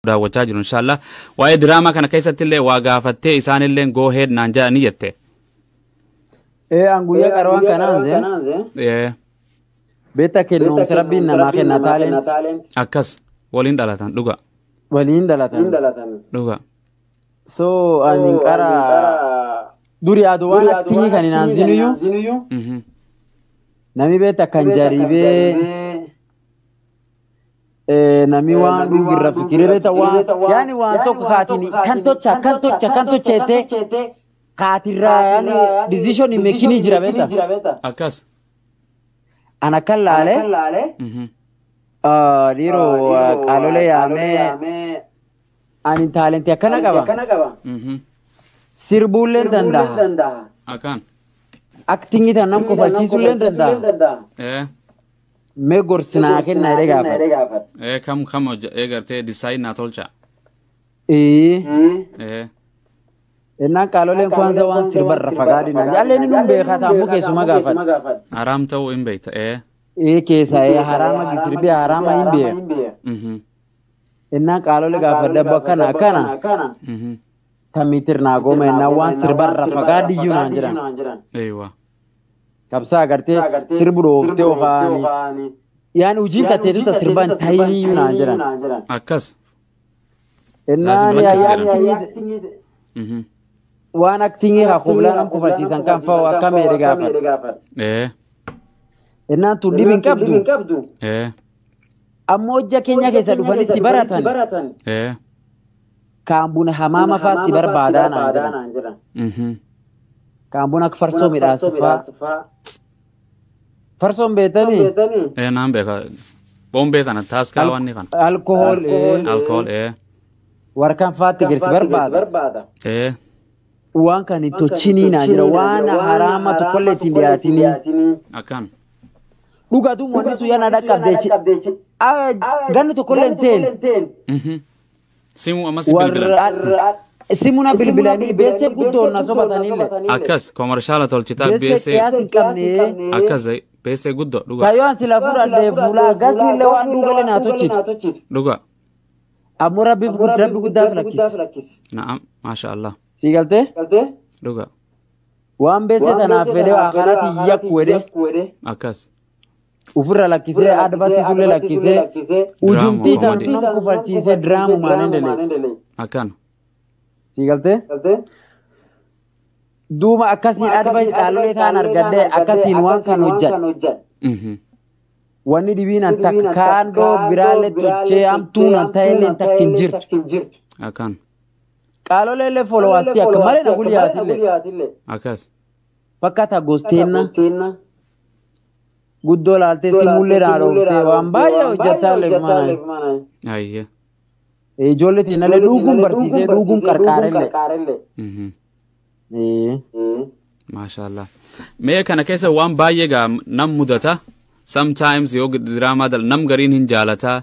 Daawwachaa jiru, inshallah. Waa'ee diraamaa kana keessatti illee waa gaafattee, isaanillee go ahead naan jedhanii jette. Ee, an guyyaa qarwaan kanaan zee. Beektaa, kennuumsa Rabbiin namaa kenna talent. Akkas waliin dhalatan, dhuga. Waliin dhalatan. Dhuga. So ani qara duri yaadu waan acting kan hin aanzinuyyuu nami beektaa kan jaribee nami waan dhugirra fikiree beektaa, waan yaani waan tokko kaatiin kan tocha kan tocha kan tocha jettee kaatirraa yaani decision making jira, beektaa. Akkas. An akkan laalee dhiiroo qaalolee yaamee, ani talent akkana qaba. Sirbuullee danda'a. Akkaan. Acting tan nam kofalchiisuullee danda'a. Mee gorsinaa kenna jedhee gaafate. Ee, kam kam hojja gartee decide naa tolcha. Ee. Innaan qaaloleen kwanza waan sirbarra fagaadina. Jaalleen inni nun beekaa taammoo keessuma gaafate. Haraam ta'uu hin beekta ee. Ee, keessa ee haraama sirbii haraama hin beeku. Innaan qaalolee gaafadhe, abbo, akkana akkana. Tamiitir naa gooma innaan waan sirbarra fagaadiyyuu naan jedhan. Eeywa. Kabsaa agartee sirbu dhooftee ofaani. Yaani hojii tatteetu ta sirbaan taayiniyyuu naan jedhan. Akkas. Innaan yaa'ii waan acting haa qoblaa nam kofalchiisan kan fa'u akka meedhe gaafate. Innaan tun dhibi hin qabdu. Ammoo hojja keenya keessa dhufanii si baratan. Kaan buna hamaama fa'aa si barbaadaa naan jedhan. Kaan buna akka farsoo midhaasa fa'aa. Farsoon beektanii? Ee, naan beeka. Bombee tana taaskaa wanni kana. Alkohool. Alkohol ee. Warqaan fa'aatti garsi barbaada. Waan kan hin tolchinii naan jira, waan haraama tokkollee ittiin dhiyaatinii. Akkaan. Dhugaatuu wanni sun yana dhaqqabdeechi. Ganni tokkollee hin teen. Simu ammas bilbilan. Warra simuna bilbilanii beessee guddoon na sobataniillee. Akkas commercial tolchitaa. Beessee beessee. Qiyaas hin qabne. Akkas beessee guddoo, dhuga. Kaayyoo an sila fudhadhee fuula gasiillee waan dhugalee naa tolchitu. Dhuga. Ammoo Rabbi Rabbi guddaaf lakkisi. Na'am, maasha Allah. Sii galtee? Dhuga. Waan beessee tanaaf fedhee akaraatti yakku jedhee Akkas. Ofirra lakkisee advance sullee lakkisee ujumtii tan comedy. nam kofalchiisee diraamumaan hin dalee. Akkaan. Sii galtee? Duuba akkasiin advice qaallee kaan argadhee akkasiin waan kan hojjedhe. Wanni dhibiin an takka kaandoo biraallee tolchee hamtuun an ta'ellee takka hin jirtu. Akkaan. Qaalolee illee followerstii akka malee na gulyaatillee. Akkas. Fakkaata gosteenna guddoo laaltee simullee naa dhooftee waan baay'ee hojjetaa illee mana. Ayyee. Ijoollee tiinallee dhuguun barsiisee dhuguun qarqaarellee. Maasha Allah. Mee kana keessa waan baay'ee gaa nam mudata. Sometimes yoo diraamaa dal nam gariin hin jaalataa.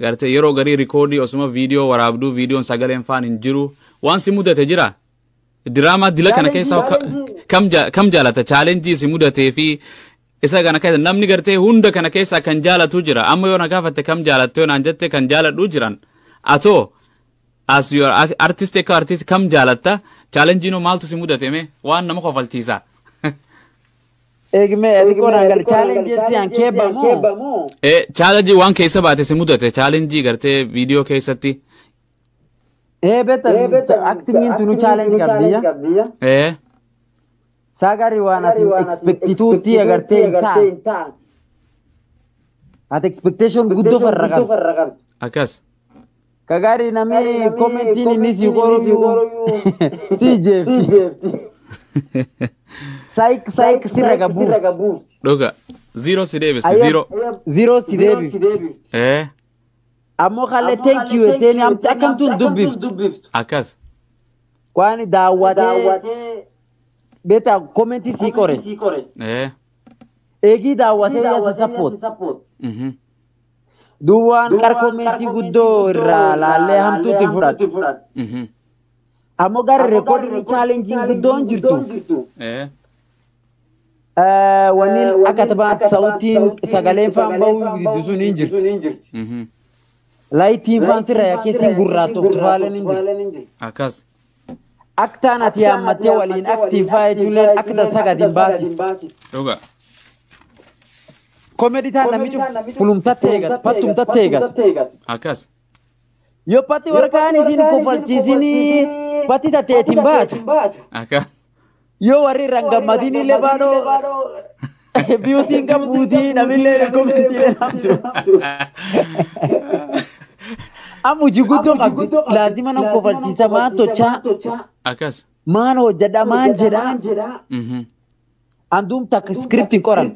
Gartee yeroo garii record osuma viidiyoo waraabduu viidiyoon sagaleen faan hin jiru. Waan si mudate jira. Diraamaa dila kana keessa kam jaalata? Challenge si mudatee fi isa kana keessa namni gartee hunda kana keessa kan jaalatu jira. Amma yoo na gaafatte, kam jaalatte yoo naan jette, kan jaaladhu jiran. Atoo as your artist, akka artist kam jaalatta? Challenge maaltu si mudate mee? Waan nama kofalchiisa. Eegmee xiqqoo naan gale, challenge si an keebbamoo. Ee, challenge waan keessa baate si mudate, challenge gartee viidiyoo keessatti. Ee, beekta, actingiin tunu challenge qabdiyya. Sagari waan ati expectituutti agartee hin ta'an. Ati expectation guddoo farra qabdi. Akkas. Kagari namni commentiin inni si qoruyyuu si jeefti. Saayik saayik sirra gabuuf. Dhuga. Zero si deebisti, zero. Zero si deebifti. Ammoo kallee thank you jetteen akkamtuun dubbiftu. Akkas. Waan daawwatee beektaa comment sii qore. Eegii daawwatee yaa si support. Duwwaan qar comment guddoo irraa laallee hamtuutti fudhatu. Ammoo gara recording challenging guddoon jirtu. Wanni akka taphaan sautiin sagaleen faan bahuu giddu sun hin jirtu. Laayitiin faan sirra yakkeessiin gurraatoftu faaleen hin jiru. Akkas. Aktaan ati yaammattee waliin aktiin faa jechuun akka dansaa gadi hin baasi. Dhuga. Komedii taan namni fulumtatte eegatu pattumtatte eegatu. Akkas. Yoo patti warqaan isin kofalchiisinii patti tateetiin baatu. Akkas. Yoo warri irraan gammadin illee baadhoo biyuusiin qabuutii namillee komentiilee namtu. Amma hojii guddoo qabdi. Laazima nam kofalchiisa maan tochaa. Akkas. Maan hojjedha maan jedha. Anduum takka iskiriptiin qoran.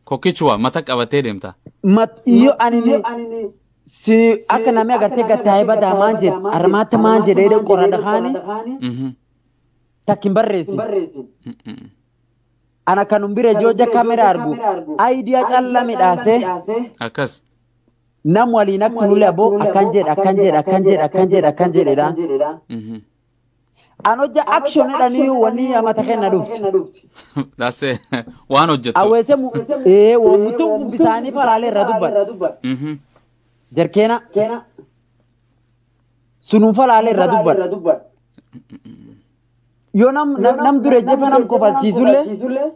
Kokkichuwa mata qabatee deemta. Yoo ani akka namni agartee gattaa'ee badaa maan jedha armaatti maan jedhee qoran dhaqaani. Takka hin barreessin. Ana kanum bira jooja kameraa argu. Aayidiyaa callaa midhaasee. Akkas. Nam waliin akka nullee aboo akkan jedha akkan jedha akkan jedha akkan jedha akkan jedhedha. An hojja action jedhanii wanni amata kenna dhufti. That's it. Waan hojjettu. Awweese mutuun bisaanii falaalee irra dubbata. Jarkeena. Sunuun falaalee irra dubbata. Yoo nam dure jefa nam kofalchiisullee.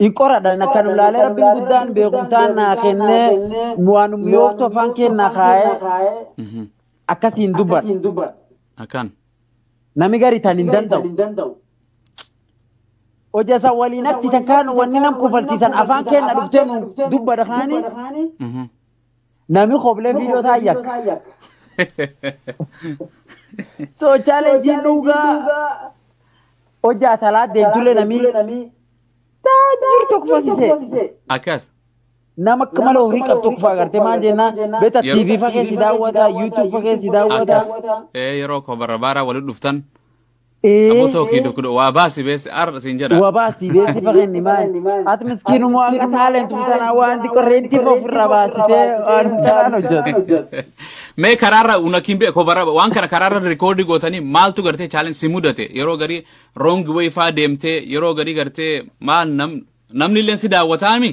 In qoradha akkan ulaalee rabbiin guddaan beekumtaan naa kennee waan mi'ooftu afaan kennaa kaa'ee akkasiin dubbata. Akkan. Nami gari tan hin danda'u. Hojii isa waliin akti takkaan wanni nam kofalchiisan afaan kenna dhuftee nu dubbata kaani. Nami qoblee viidiyoo taayyak. So challenge dhugaa hojii atalaa deemtullee nami. Taajir tokko fasise. Akkas. Nama akka malee horii qabdu tokko agartee maal jennaan beektaa TV fa keessi daawwata YouTube fa keessi daawwata. Yeroo ko barbaara walitti dhuftan. Aboo tokki dokdo waa baasi beesi ar siin jedha. Waa baasi beesi fa kenni maal. Ati miskiinuma akka taalentu sana waan xiqqoo reentii fa ofirraa baasitee waan tanaan hojjetu. Mee karaarra una kimbe ko bara waan kana karaarra rikoodii gootanii maaltu gartee challenge si mudate yeroo garii wrong way faa deemtee yeroo garii gartee maal namni illee si daawwataami.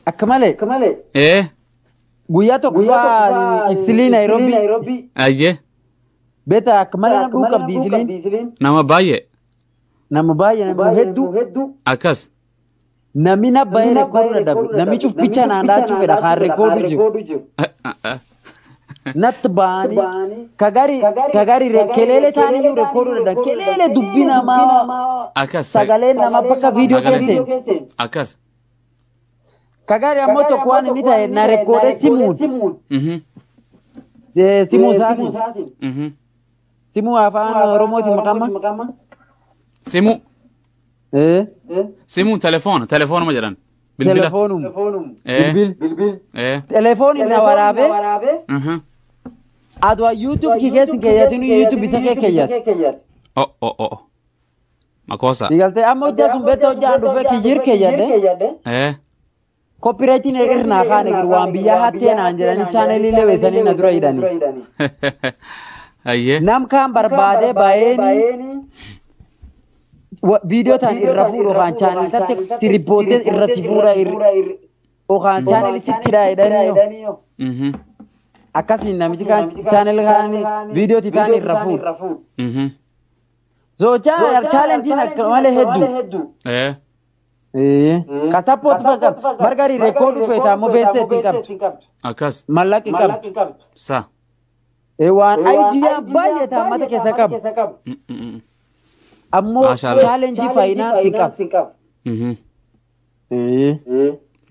Akka malee. Guyyaa tokko faa Isilii Nairobi. Ayyee. Beeta akka malee nama dhuu qabdi Isiliin. Nama baay'ee. Nama baay'ee nama hedduu. Akkas. Namni na baay'ee rekooduu dadhabe. Namni cufficha naan dhaachuu fedha kaan rekooduu jiru. Natti ba'anii kagari keleele taaniyyuu rekooduu dadhabe. Keleele dubbii namaa. Akkas. Sagalee nama bakka viidiyoo keesseen. Akkas. Kagari ammoo tokko waan inni ta'e na rekoodee simuun. Simuu isaatiin. Simuu afaan Oromootiin maqama. Simuu. Simuun telefoona telefoonuma jedhan. Bilbila. Telefoonum. Bilbil. Telefoonni na waraabee. Adwa YouTube kii keessi keeyyatin YouTube isa kee keeyyat. Makosa. Digaltee amma hojjaa sun beektaa hojjaa dhufee kiyyir keeyyadhe. Copyrightiin irnaa kaane jiru waan biyyaa hattee naan jedhanii chaanelii leweessanii na dura hidhanii. Ayyee. Nam kaan barbaadee baay'een viidiyoo ta'an irra fuudhu yookaan chaanelii tatte si riippootee irra si fuudha yookaan chaanelii sitti hidhanii. Akkasiin namichi kaan chaanelii kaan viidiyoo ta'an irra fuudhu. So chaalenjiin akka malee hedduu. Ka sappoot fa qabdu. Margari rekooduu feetaa ammoo beessee ittiin qabdu. Akkas. Mallaqi qabdu. Sa. Waan aayidiyaa baay'ee ta'an mata keessa qabu. Ammoo chaalenjii faayinaansii qabu.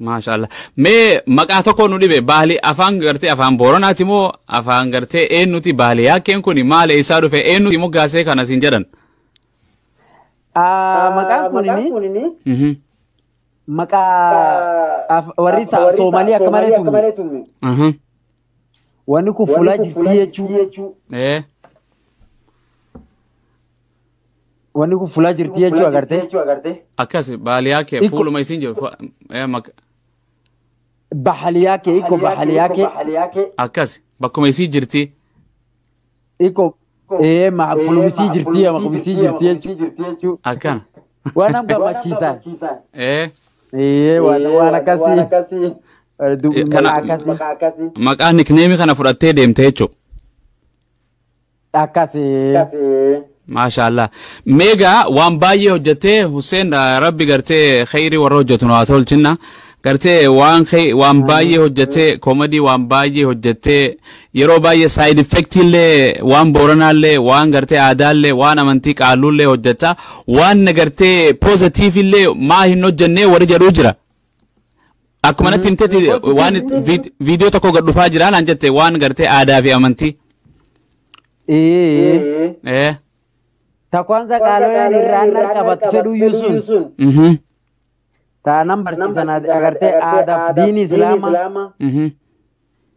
Maashaallah. Mee maqaa tokko nu dhibe baali afaan gartee afaan Booranaati moo afaan gartee eenyuti baali yaakkeen kun maal eessaa dhufe eenyuti moggaasee kana siin jedhan? Maqaan kunini maqaa warri Soomaalii akka malee tumme. Wanni kun fuula jirti jechuu. Wanni kun fuula jirti jechuu agartee. Akkas baali yaakkee fuuluma isin jiru. Bahali yake iko bahali yake. Akkas bakkuma isii jirti. Iko ma fulumisi jirti ma kumisi jirti jechuun. Akkan. Waan nama gammachiisan. Waan akkasii. Maqaa akkasii. Maqaa nickname kana fudhattee deemte jechuudha. Akkasii. Maashaallah. Meegaa waan baay'ee hojjettee Hussein, rabbi gartee khayrii warra hojjetu nu haa tolchinna. Gartee waan baay'ee hojjettee, comedy waan baay'ee hojjettee, yeroo baay'ee side effect illee, waan booranaallee, waan gartee aadaallee, waan amantii qaalluullee hojjetta. Waan gartee positive illee maa hin hojjennee warri jedhuu jira. Akkuma natti himtetti waan viidiyoo tokko gad dhufaa jira naan jette, waan gartee aadaa fi amantii. Ee. Ta kwanza qaaloleen irraan qabattu fedhuyyuu sun. Taanan barsiisan agartee aadaaf diini islaamaa.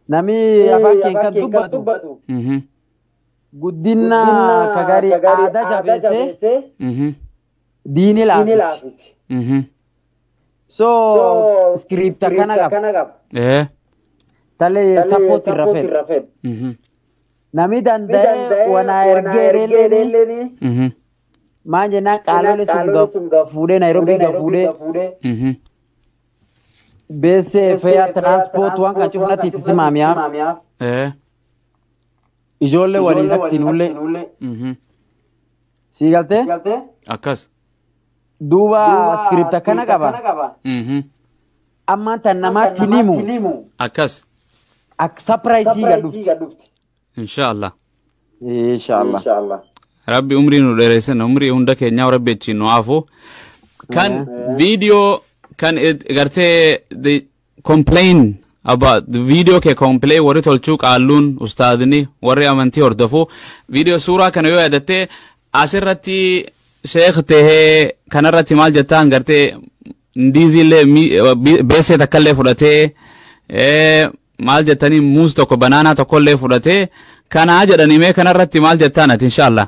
Nami afaan keenya kan dubbatu. Guddina ka gaarii aadaa jabeessee diini laafisi. So script akkana qaba. Talee support irra fedha. Nami danda'ee wana ergee leeni. Maan jennaan qaalolee sun fuudhee Nairobii ga fuudhee. Beessee fe'aa transport waan kan cufnatti itti simaamiyaaf. Ijoollee waliin aktiinullee. Sii galtee? Akkas. Duuba script akkana qaba. Ammaan tan namaatti himu. Akkas. Akka surprise gad dhufti. Inshallah. Inshallah. Rabbi umrii nu dheeressin, umrii hunda keenyaa rabbi achiin nu hafu. Kan viidiyoo kan gartee the complain about the video kee, complain warri tolchuu, qaalluun, ustaadni, warri amantii hordofu, viidiyoo suuraa kana yoo yaadatte, asirratti sheekh tahee kanarratti maal jettaan, gartee ndiiziillee beessee takkallee fudhatee, maal jettanii, muuz tokko, banaanaa tokkollee fudhatee kanaa jedhanii, mee kanarratti maal jettaan ati, inshallah?